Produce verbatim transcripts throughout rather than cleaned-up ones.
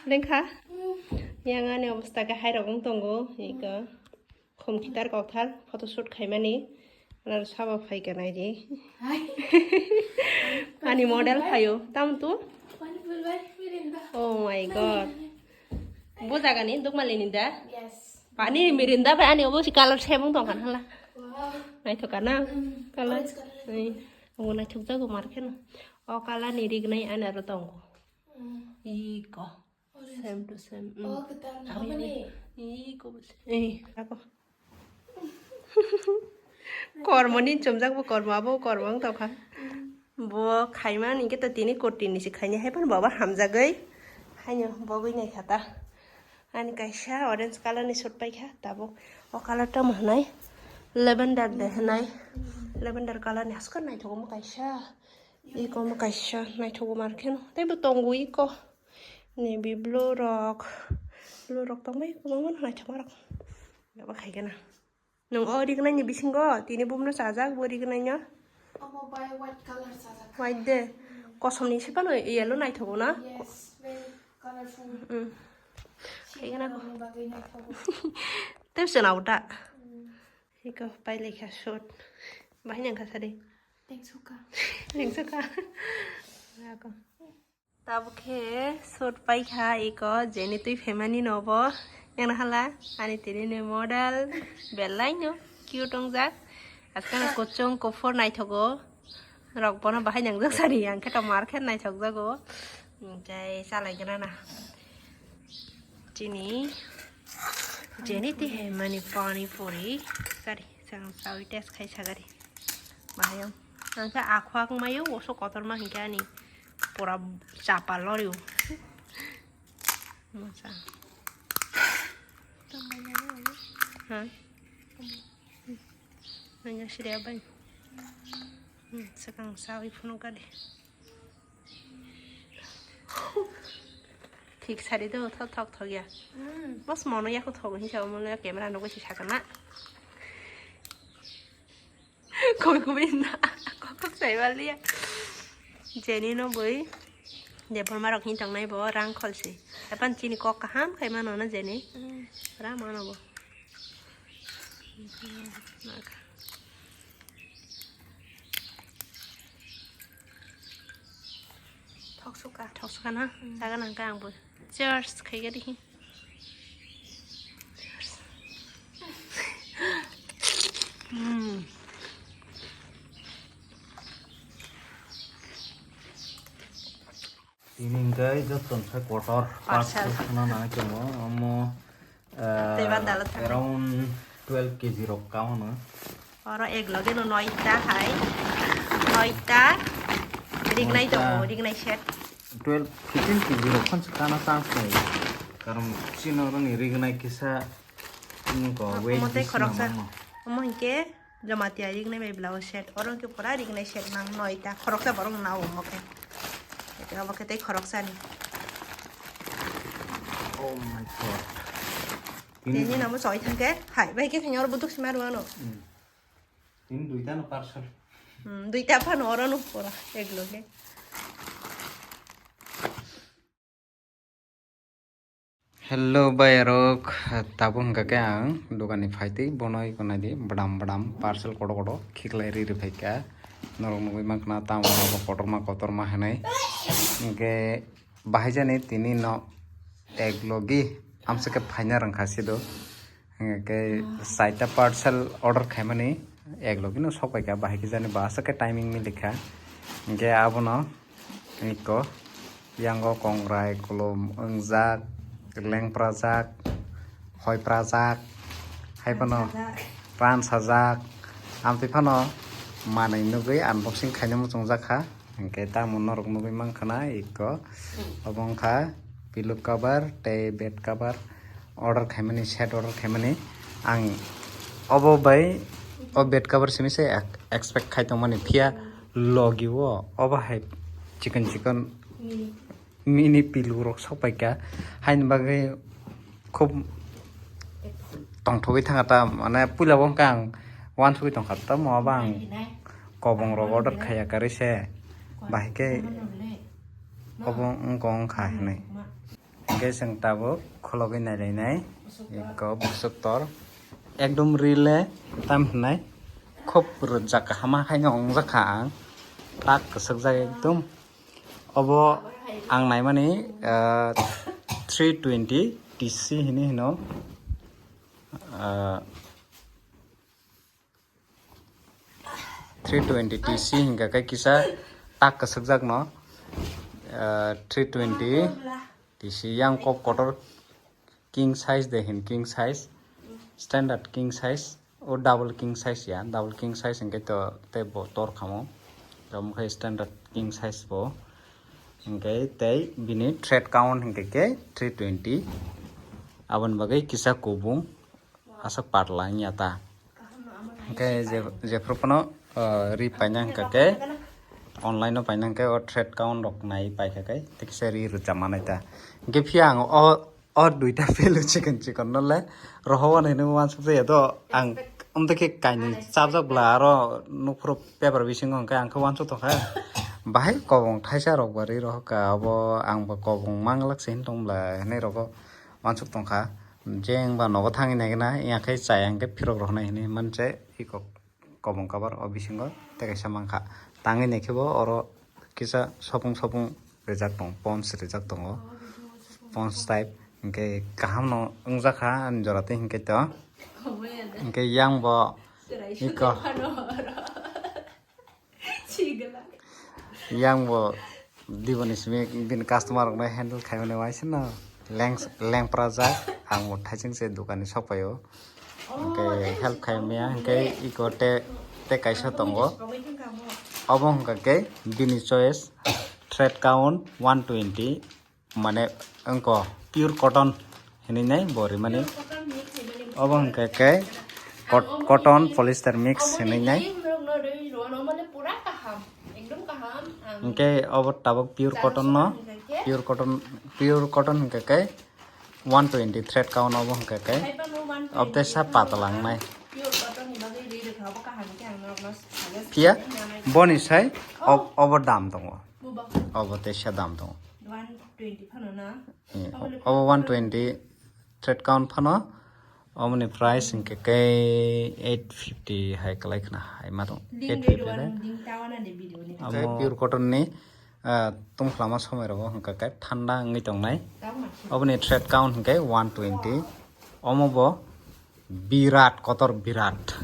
Lengkha? Yang ani obostha khe hairok wng tongo, iko khum khitar kokthar photoshoot khaimani. Ano sabo phaikha naidi. Ani model phaio, tamo tu? Oh my God. Bo jagani Dukmali ni da? Pani Mirinda bai ani obo si color same wng tongkha hala. Naithok kana? Color. Obo naithok jago mar kheno. O color ni rignai ani aro tongo. Iko. Same to same. Oh, kwtal na. Iko bo se. Eh, ako. Kormo ni chumjak bo kormo, abo kormo wng tongkha. Bo khaima ni khe to tini koti ni se khaini hai phano baba hamjagwi. Haino bogwi nai kha ta. Ani kaisa orange color ni suit paikha tabuk. O color tamo hwnai? Lavender de hwnai. Lavender color ni haskar naithogo mo kaisa. Iko mo kaisa naithogo mar kheno. Tei bo tongo iko. Navy blue rok, blue rok tongbai kwbangma naithokma rok. Abo khaikhe na. Nwng o rignai ni bisingo tini bumno chajak bo rignai no. Omo bai white color chajak. White de. Kosom ni se phano yellow naithogo na. Yes, very colorful. Mm. Khaikhe na ko. Bagwi naithogo. Tei sona uta. Mm. Iko pai lekha short. Bahai nang kha sari. Thanks uka. Thanks uka. Ako. Tabuk khe suit paikha iko jeni twi phaimani no bo. Yang hala ani tini ni model belai no cute wngjak. Askana kuchung kuphur naithogo. Rok bono bahai nangjak sari, ang khe to mar khe naithok jago. Hwnkhe chalai gana na. Chini jeni twi phaimani pani puri. Sari, chang chawi test khai sagari. Bahai ang. Ang khe akhwak mayo, oso kotorma hinkhe ani pura chapa lorio. Masa. Ha? Nanya siri abai. Hmm, sakang sawi phunuk kadi. Thik sari do, thok thok thok ya. Hmm. Bos mono yako thok hinsa mono camera no gosi sakana. Koi koi na, kok kok sai baliya. Jeni no boi. Debor marok hin tongnai bo rang kholsi. Epan chini kok kaham khai mano na jeni. Hmm. Ra mano bo. Thok suka. Thok suka na? Hmm. Jaga nang ka ang bo. Cheers khai gari hi. Hmm. Tini hingkai joto sa kotor parcel. Parcel khana nai tongo, omo, eh, tei bandalo thang. Around twelve K G rok ka ono. Oro ek loge no noita hai, noita rignai noita. Tongo, rignai set. Twelve, fifteen K G rok phan se kana chance nai, karon chini oro ni rignai kisa nung ko weight omo tei bisi khoroksa, nang mano. Omo hinkhe Jamatia rignai bai blouse set. Oro hwnkhe pura rignai set nang noita. Khoroksa borok nao omo khe. Ete obo khe tei khoroksani. Oh my God. Tini namo choi thangkhe. Hai, bai khe thangya oro buduk sima rwano. Hmm. Tini duita no parcel. Hmm, duita phano oro no pura. Ek loge. Hello bayarok, tabuk hwnkha khe ang dukani phaitwi bono iko naidi bwdam bwdam parcel kotor kotor khiklai ri ri phaikha. Norok nugwi mankha na tamo abo kotorma kotorma hinwi. Hinkhe bahai jani tini no ek logi amswk khe phaina rwngkha sido. Hingke saita parcel order khaimani ek logi no sok paikha, bahai khe jani ba aswk khe timing milikha. Hingke abono iko yango kongrai kolom wngjak, lengprajak, hoiprajak, hai phano ransajak, amtwi phano manwi nugwi unboxing khaina muchungjak kha. Hingke tamo norok nugwi mankha na iko obo wngkha pillow cover tei bed cover. Order khaimani, set order khaimani. Ang obo bai o bed cover simi se ek-, expect khai tongmani, phiya logi o obo hai chikon chikon mini pillow rok sok paikha, haini bagwi khub tongthogwi thangkha ta, mane puila bo hwnkha ang wansugwi tongkha ta, mo abo ang kobong rok order khaiya kwrwi se, bahai khe Obo wngkha hinwi. Hwnkhe chwng tabuk khulogwi nailainai. Eko busuk tor. Ekdom rile tam hinai. Khub rwjak kaham haino wngjakha ang. Tak kwchwkjak ekdom. Obo ang naimani, ah, three twenty T C hinwi hino. Ah, three twenty T C hingka khe kisa tak kwchwkjakno, ah, three twenty T C yang kok kotor king size de hin, king size, standard king size, o double king size ya, double king size hingke to tei bo tor khamo, omo khe standard king size bo, hingke tei bini thread count hingke khe three twenty, aboni bagwi kisa kubung. Aswk patla wngya ta. Hwnkhe je, jephru phano, ah, ri paina hwnkha khe, online o paina hwnkhe o thread count rok nai paikha khe, tei kisa ri rwchap manai ta. Hwnkhe phiya ang o, o duita value chikon chikon no le rohor hinwi uansuk ya do ang, amtwi khe kainwi chapjak bwla aro nukphuru paper bisingo hwnkhe ang khe uansuk tongkha. Bahai kobong thaisa rok ba ri rohor kha, obo ang bo kobong manglak se hinwi tong bwla hinwi rogo uansuk tongkha. Je wngba nogo thangwi naikhe na, ya khe chaya hwnkhe phirok rohornai hinwi manse iko kobong kabar o bisingo tei kaisa mankha. Tangwi naikhe bo oro kisa sopung sopung rijak tongo, pons rijak tongo. Pons type hwnkhe kaham no wngjakha ani jora tei hwnkhe to. Hwnkhe yang bo iko Yang bo diboni simi bini customer rokno handle khaimani waisa no leng, lengprajak, ang bo thaising se dukani sokpaio. Hwnkhe help khaimya hwnkhe iko te, te kaisa tongo. Obo hwnkha khe bini choice, thread count one twenty. Mane wngkha pure cotton hinwi nai bo rimani. Obo hwnkha khe cot-, cotton polyester mix hinwi nai. Hwnkhe obo tabuk pure cotton no, pure cotton, pure cotton hwnkha khe one twenty thread count obo hwnkha khe. Obo tei sa patla wngnai. Phiya boni sai ob-, obo dam tongo. Obo tei sa dam tongo. One twenty phano na? Eh, obo one twenty thread count phano. Omoni price hwnkhe khe eight fifty hai kwlai khna hai ma tong. Eight fifty hai. Tei pure cotton ni, ah, tungflama somoi rogo hwnkha khe thanda wngwi tongnai. Oboni thread count hwnkhe one twenty. Omo bo birat kotor birat.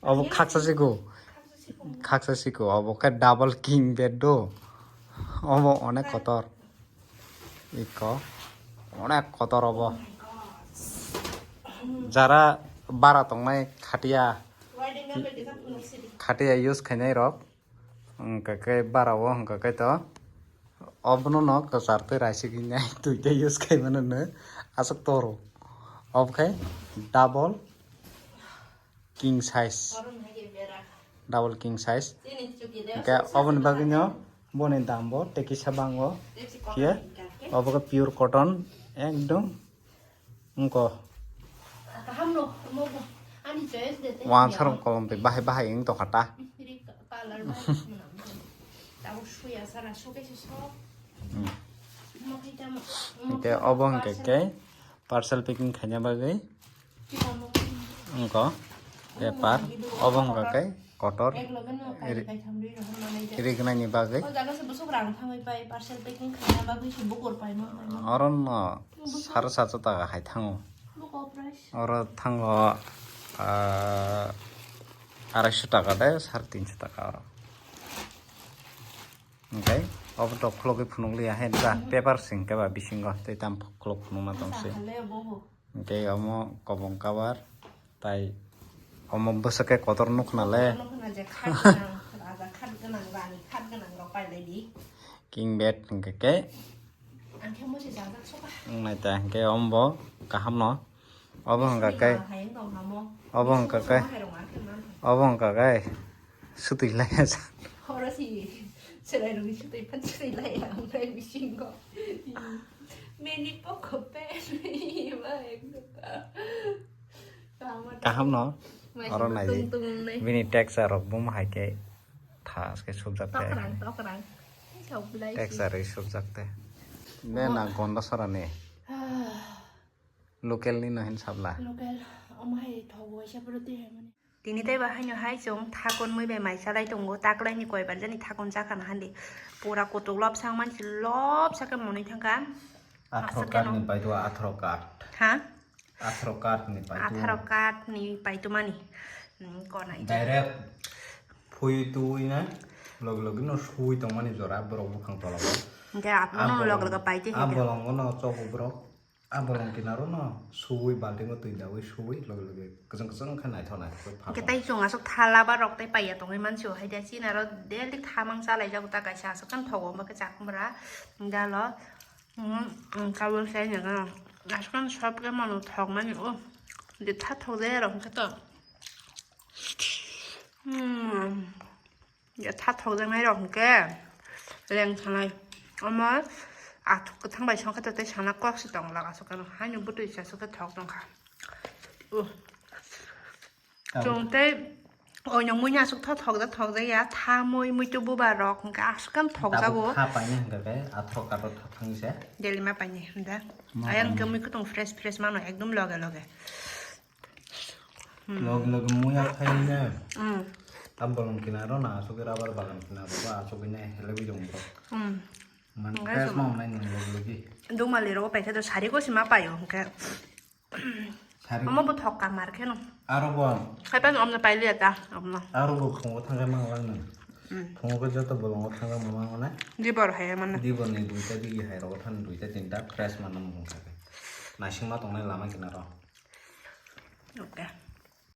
Obo khaksa siku. Khaksa siko, obo khe double king bed do. Obo onek kotor. Iko onek kotor obo. Jara bara tongnai khatia, khatia use khainai rok. Hwnkha khe bara o hwnkha khe to. Obono no kwchar tei raisik hinwi twi tei use khaimano no aswk toro. Obo khe double king size. Double king size. Hwnkhe oboni bagwino boni dam bo tei kisa bango. Phiya obo khe pure cotton ekdom wngkha. Wansarok kolom twi bahai bahai wng tongkha ta. Hwnkhe obo hwnkhe khe parcel packing khaina bagwi. Wngkha paper, obo wngkha khe kotor ri-, rignani bagwi. Oro no saro sato taka hai thango. Oro thango, ah, arai sho taka de sare tin sho taka oro. Hwnkhe obo to khulogwi phunukliya hai da, paper se hwnkhe ba bisingo tei tamo khulok phunukma tong se. Hwnkhe omo kobong cover tai omo bwswk khe kotor nukna le. King bed hwnkhe khe wngnai ta hwnkhe omo bo kaham no. Obo hwnkha khe, obo hwnkha khe, obo hwnkha khe swtwi laiya sa. Oro si chwrai rokni swtwi phan swtwi laiya wngnai bisingo. Mini poko pen ma ekdom. Kaham no. Oro nai bini texture rok bum hai khe thas khe subjak khe. Tokrang, tokrang. Tek sari subjak te. Ne na Gonda Sora ni. Local ni no hin sabla. Local. Omo hai thogo waisa pura twi hai mani. Tini tei ba haino hai chwng thakon mui bai mai chalai tongo, taklai ni koi bar jani thakon chakha na handi. Pura kutuk lobsa wng mansi lobsa khe monwi thangkha. Atharo card ni paitu, atharo card. Ha? Atharo card ni paitu. Atharo card ni paitu mani. Hmm, kona ija. Direct phui tui na, logi logi no sui tong mani jora borok bukhang tola o. Hingke apno no logi logi paiti hingke. Abolongo no chobo borok. Abolong kinaro no sui balting o tui dawi sui logi logi kwchwng kwchwng khe naithok naithok khe phalok. Hingke tai chwng aswk thala ba rok tai paiya tongwi mansi o hai da chini aro daily thamang chalai jago ta kaisa aswk khe thogo hwnba khe chakmura. Hingke alo. Hmm, hmm, kabul sai nang. Aswkang sop khe mano thok mani o. Je tha thok jaya rok hwnkhe to. Hmm. Je tha thok jaknai rok hwnkhe leng thanai. Omo athuk kwthang bai songkhe to tei sana kok se tong laga aswk khe haino bwtwi se aswk khe thok tongkha. O. Tabuk. Chwng tei oinok muino aswk tho thokjak thokjak ya, tha mui muitu bubar rok hwnkhe aswk khe thokjago. Tabuk tha paina hwnkhe khe athro kato tha thangwi se. Delima paini hwnkhe. Ma ayang paini. Khe mui kwthwng fresh fresh mano ekdom loge loge. Hmm. Loge loge mui akhai ne. Hmm. Tam bolong kinaro na aswk khe rubber bagan kinaro ba aswk khe ne helwi dong bro. Hmm. Man fresh ma nai nang loge loge. Dungmali rogo paikhe to sari ko sima paio hwnkhe. Sari. Omo bo thok kamar kheno. Aro bo. Hai pan omno pailiya ta omno. Aro bo phungo thangkhe mang lang nang. Hmm. Phungo khe joto bolongo thangkhe mang lang nang. Dibor hai mana. Dibor ni duita digi hai rogo than duita tinta fresh mana mung thangkhe. Naising ma tongnai lama kinaro. Okay.